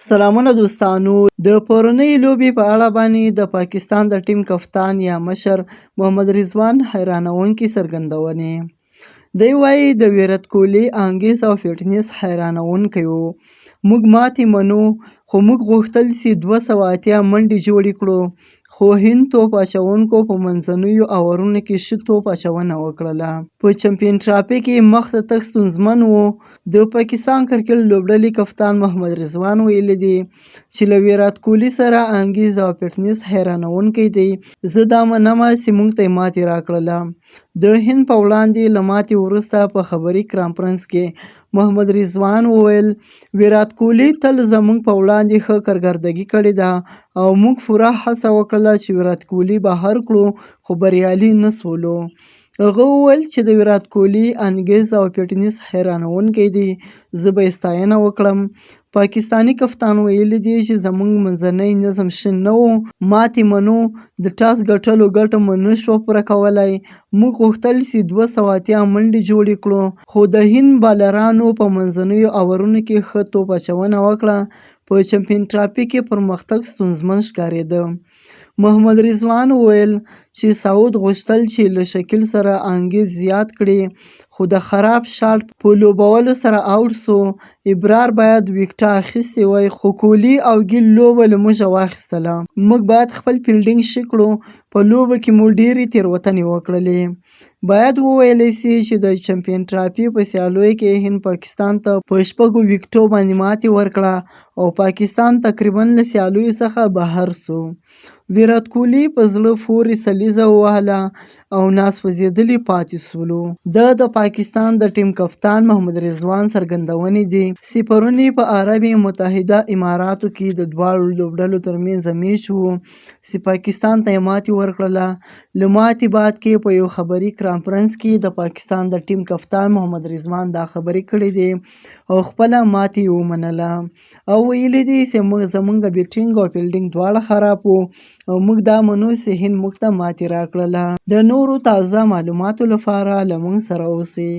سلامونه دوستانو، د پرونۍ لوبې په اړه باندې د پاکستان د ټیم کپتان یا مشر محمد رضوان حیرانونکي څرګندونې. دی وايي د ویرات کوهلي انګیز او فټنس حیرانونکی وو. موږ ماتې منو، خو موږ غوښتل چې 280 منډې جوړې کړو، خو هند توپ اچونکو په منځنیو اورونو کې ښه توپ اچونه وکړله. په چمپین ټرافي کې مخته تګ ستونزمن و. د پاکستان کرکټ لوبډلې کپتان محمد رضوان ویلي دي چې له ویرات کوهلي سره انګیز او فټنس حیرانونکی دی. زه دا منم چې موږ ته یې ماتې راکړله. د هند په وړاندې له ماتې وروسته په خبري کانفرنس کې محمد رضوان وویل، ویرات کوهلي تل زموږ په وړاندې ښه کارکردګي کړې ده او موږ پوره هڅه وکړله چې ویرات کوهلي بهر کړو، خو بریالي نه شولو. هغه وویل چې د ویرات کوهلي انګیز او فټنس حیرانونکی دی، زه به یې ستاینه وکړم. پاکستاني کپتان ویلي دي چې زموږ منځنی نظم ښه نه و، ماتې منو، د ټاس ګټلو ګټه مو نه شوه پوره کولی. موږ غوښتل چې 280 منډې جوړې کړو، خو د هند بالرانو په منځنیو اورونو کې ښه توپ اچونه وکړه. په چمپین ټرافي کې پرمختګ ستونزمن ښکارېده. محمد رضوان وویل چې سعود غوښتل چې له شکیل سره انګیز زیات کړي، خو د خراب شاټ په لوبولو سره اوټ شو. ابرار باید ویکټه اخیستې وای، خو کوهلي او ګیل لوبه له موږه واخیستله. موږ باید خپل فیلډینګ ښه کړو، په لوبه کې مو ډېرې تېروتنې وکړلې. باید وویل شي چې د چمپین ټرافي په سیالیو کې هند پاکستان ته په شپږو ویکټو باندې ماتې ورکړه او پاکستان تقریبا له سیالیو څخه بهر شو. ویرات کوهلي په زړه پورې سلیزه ووهله او ناسوځېدلي پاتې شولو. دا د پاکستان د ټیم کپتان محمد رضوان څرګندونې دي چې پرون یې په عربي متحده اماراتو کې د دواړو لوبډلو ترمنځ میچ وو چې پاکستان ته یې ماتې ورکړله. له ماتې بعد کې په یو خبري کانفرنس کې د پاکستان د ټیم کپتان محمد رضوان دا خبرې کړې دي او خپله ماتې یې ومنله او ویلي دي چې موږ زمونږ بیټینګ او فیلډینګ دواړه خراب وو او موږ دا منو چې هند موږ ته ماتې راکړله. د نورو تازه معلوماتو لپاره له موږ سره اوسئ.